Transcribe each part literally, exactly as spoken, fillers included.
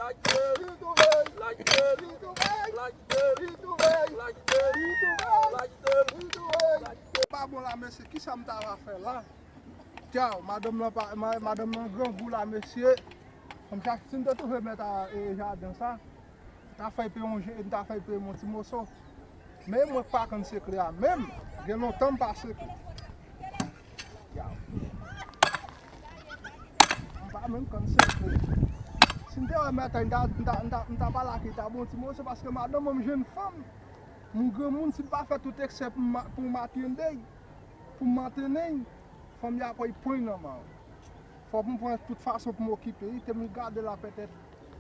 Laj de li twouve, laj de li twouve, laj de li twouve, laj de li twouve, laj de li twouve. Pa bon la, mesye, kisa m ta va fè la? Tyaw, madanm lan pa, ma-, madanm lan grangou la, mesye. Kòm sa, si m te twouve mèt a, e, jaden sa, m ta fè l peye yon je-, m ta fè l peye m yon ti moso. Men mwen k pa konn sekre a menm, gen lontan m pa sekre. Tyaw. M pa menm konn sekre. Si m te wè mèt a, m ta, m ta, m ta, m ta pale ak li, ta bon ti moso, paske madanm mwen m jwenn fanm. M granmoun, si m pa fè tout eksè pou m ma-, pou m atende, pou m mantennen, fanm y ap pran nan men w. Fòk m pran tout fason pou m okipe li, te m gade la petèt,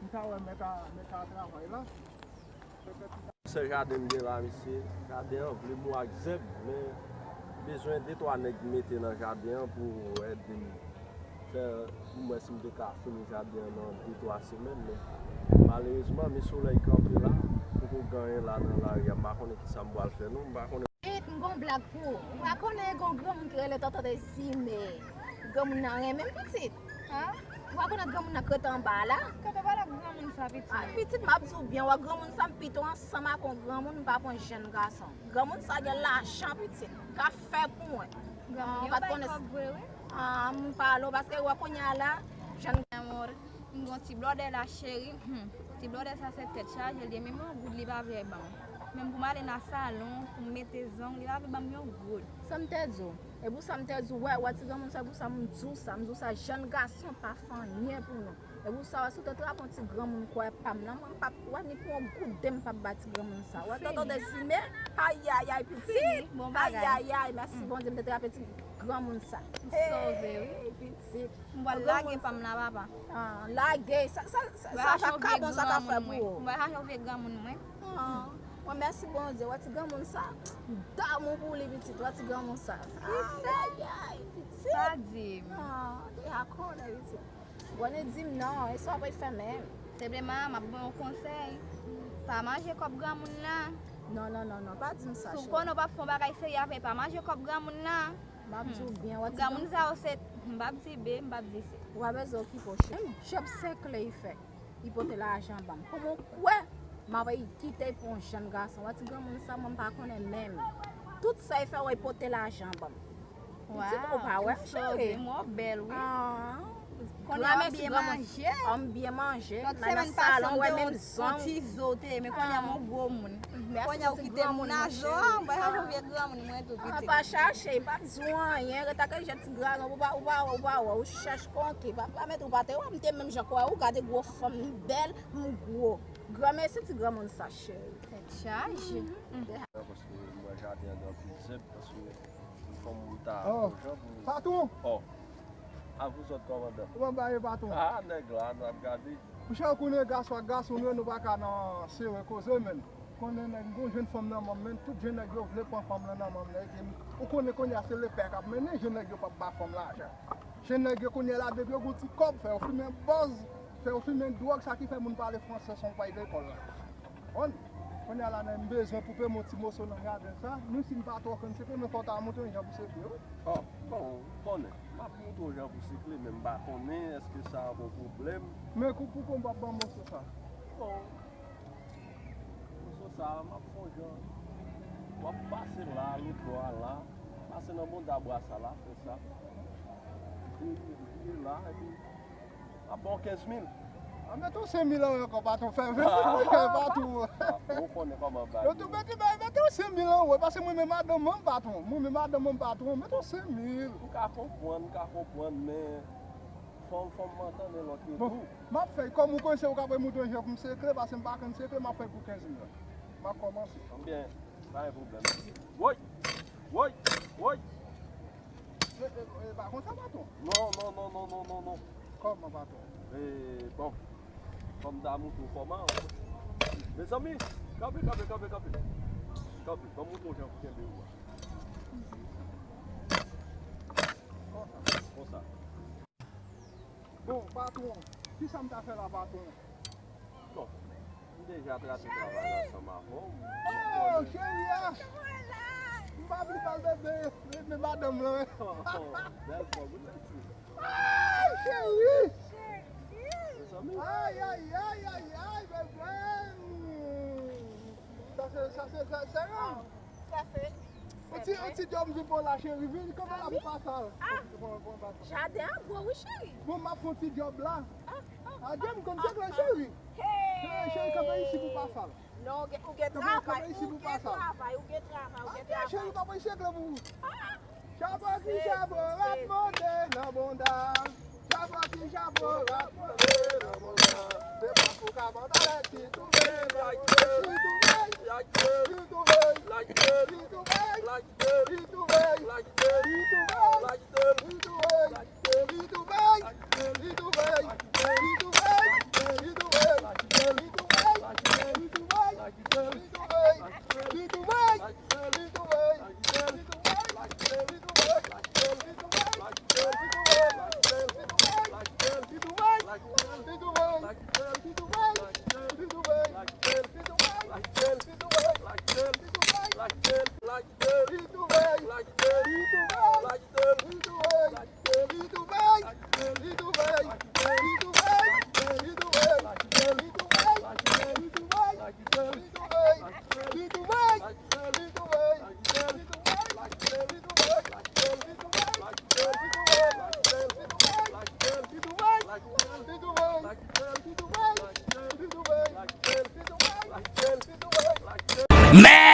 m ta wè mèt a, mèt a travay la. Petèt li ta Sèl jaden m gen la, mesye. Jaden an vle mou ak zèb, men bezwen de twa nèg mete nan jaden an pou ede m fè, pou m wè si m te ka fini jaden an nan de twa semèn, men malerezman, men solèy kanpe la, poko gen anyen la nan lari a. M pa konnen kisa m pral fè non, m pa konnen. Tit, m gon blag pou ou. Ou pa konnen gon granmoun ki rele Tonton Dezime. Granmoun nan renmen m pitit. Ou pa konnen granmoun nan k rete anba a la? Kote w pale ak granmoun sa, pitit? Ay, pitit, m ap di w byen, wè granmoun sa, m pito ansanm ak yon granmoun, m pa pran jèn gason. Granmoun sa gen lajan, pitit. Ka fè pou mwen. Granmoun yo bay kòb vre, wi. Ah, m pale w, paske wè kounye a la, jèn. Mon amor, m gon ti blòdè la, cheri. Hmm. Ti blòdè sa se tèt chaje, l gen menm yon goud li pa vle ban m. Menm pou m ale nan salon, pou m mete zong, li pa vle ban m yon goud. Sa m te di w. E pou sa m te di w, wè, wè ti granmoun sa, e pou sa m di w sa, m di w sa, jèn gason pa fè anyen pou nou. E pou sa, wè, si w te trape yon ti granmoun kwè pa m nan, mwen m p ap, wè, ni pou yon goud de m p ap ba ti granmoun sa. Wè, tonton Dezime, ayayay, pitit. Ayayay, mèsi Bondye, m te trape ti granmoun sa. M sove, wi. Hey, pitit. M pral lage pa m la, papa. Ah, lage, sa, sa, sa, sa pa ka bon, sa ka fè pou ou. M pral chache yon vye granmoun mwen. Ah, mwen mèsi Bondye, wè ti granmoun sa. Damou pou li, pitit, wè ti granmoun sa. Ayayay, pitit. Pa di m. Ah, deja konnen, pitit. Bon, e di m non, e sa w ap fè menm? Senpleman, m ap ban w yon konsèy. Pa manje kòb granmoun nan. Non, non, non, non, pa di m sa, cheri. Si w konnen w p ap fè yon bagay serye avè l, pa manje kòb granmoun nan. M ap di w byen, wè ti granmoun sa yo se, m p ap di B, m p ap di C. Ou pa bezwen okipe w, cheri. Menm djòb sèkle li fè, li pote lajan ban m. Kòman w kwè m ap kite l pou yon jèn gason? Wè ti granmoun sa, mwen m pa konnen menm. Tout sa li fè, wè, li pote lajan ban m. Pitit, ou pa wè, cheri? M bèl, wi. Ah. Kounye a m byen manje. M byen manje. Lòt semèn pase, m te yon ti zo te ye, men kounye a m yon gwo moun. Kounye a ou kite m nan zo a, m pa janm vye granmoun mwen tou, pitit. Pa chache, m p ap di w anyen, ret ak jèt ti gragan, ou pa, ou pa, ou pa wè, ou chèch konki, pa, pa mete ou pa te wè, m te menm jan kwè ou, gade gwo fanm, m bèl, m gwo. Granmesi ti granmoun sa, cheri. Tèt chaje. Paske mwen jaden an gen anpil zèb, paske Fò m ta Oh, fè jan pou patwon! Oh. A vous autres, kòmandan. Kòman bagay, patwon? Ah, nèg la, n ap gade. Monchè, ou konnen gason ak gason nou ye, nou pa ka nan sere koze, men. Konnen nèg, m gon jèn fanm nan men m, men tout jèn nèg yo vle pran fanm lan nan men m, nèg. Ou konnen kounye a se lepè k ap mennen, jèn nèg yo p ap ba fanm lajan. Jèn nèg yo kounye a la, depi yo gon ti kòb, fè yo fimen bòz, fè yo fimen dwòg, sa ki fè moun pale fransè san w pa al lekòl la. Konn, kounye a la, men m bezwen koupe m yon ti moso nan jaden sa. Menm si m pa twò konn sekle, men fò w ta montre m jan pou sekle, wi. Oh, bon, ou konnen. M ap montre w jan pou sekle, men m pa konnen èske sa ap yon pwoblèm. Men kou-, pou kon w p ap ban m moso sa? Bon, moso sa, m ap fè yon jan. W ap pase la, lòt bò a la. Pase nan bonda bwa sa la, fè sa. Vire, vire la, epi Ap ba w kenz mil. A, mete yon senk mil an ankò, patwon, fè ven mil, patwon. Ah, ou konnen kòman bagay yo. Yo tou mete, mete yon senk mil an, wi, paske mwen menm madanm mwen, patwon. Mwen menm madanm mwen, patwon, mete yon senk mil. M ka konprann, m ka konprann, men fò, fò m antann lòt yo tou. Bon, m ap fè, kòm ou konnen se ou k ap montre jan pou m sekle, paske m pa konn sekle, m ap fè pou kenz mil. M ap kòmanse. Ebyen, pa gen pwoblèm. Woy! Woy! Woy! E, e, e, pa konsa, patwon. Non, non, non. Kòman, patwon? E, bon. Fò m ta montre w kòman. Mezanmi, kanpe, kanpe, kanpe, kanpe. Kanpe, ban m montre w jan pou kenbe ou a. Konsa, konsa. Bon, patwon, kisa m ta fè la, patwon? Bon, m deja trase travay la ansanm avè w. Oh, cheri a! M pa vle pale de, de, de madanm lan. Oh, oh, bèl fanm, wi, mèsi. Ay, cheri! Mezanmi. Ay, ay, ay, ay. Ti djòb m vin pran la, cheri, vin kanpe la pou pa sal. Jaden an gwo wi, cheri. Bon, m ap fè yon ti djòb la. Ah, ah, Adye, m konn se klè, cheri. Cheri, cheri, kanpe isi pou pa sal. Non, ou gen, ou gen Kanpe, kanpe travay, isi ou pou pa gen sal. Travay, ou gen travay, ou gen Adye, cheri, travay. Kanpe isi klè pou ou. Ah, Chapo ki chapo, l ap monte nan bonda. Chapo ki chapo, l ap monte nan bonda. Se pa pou ka pantalèt ki touve, ki touve, ki touve, ki touve, ki touve, ki touve, ki touve. Mad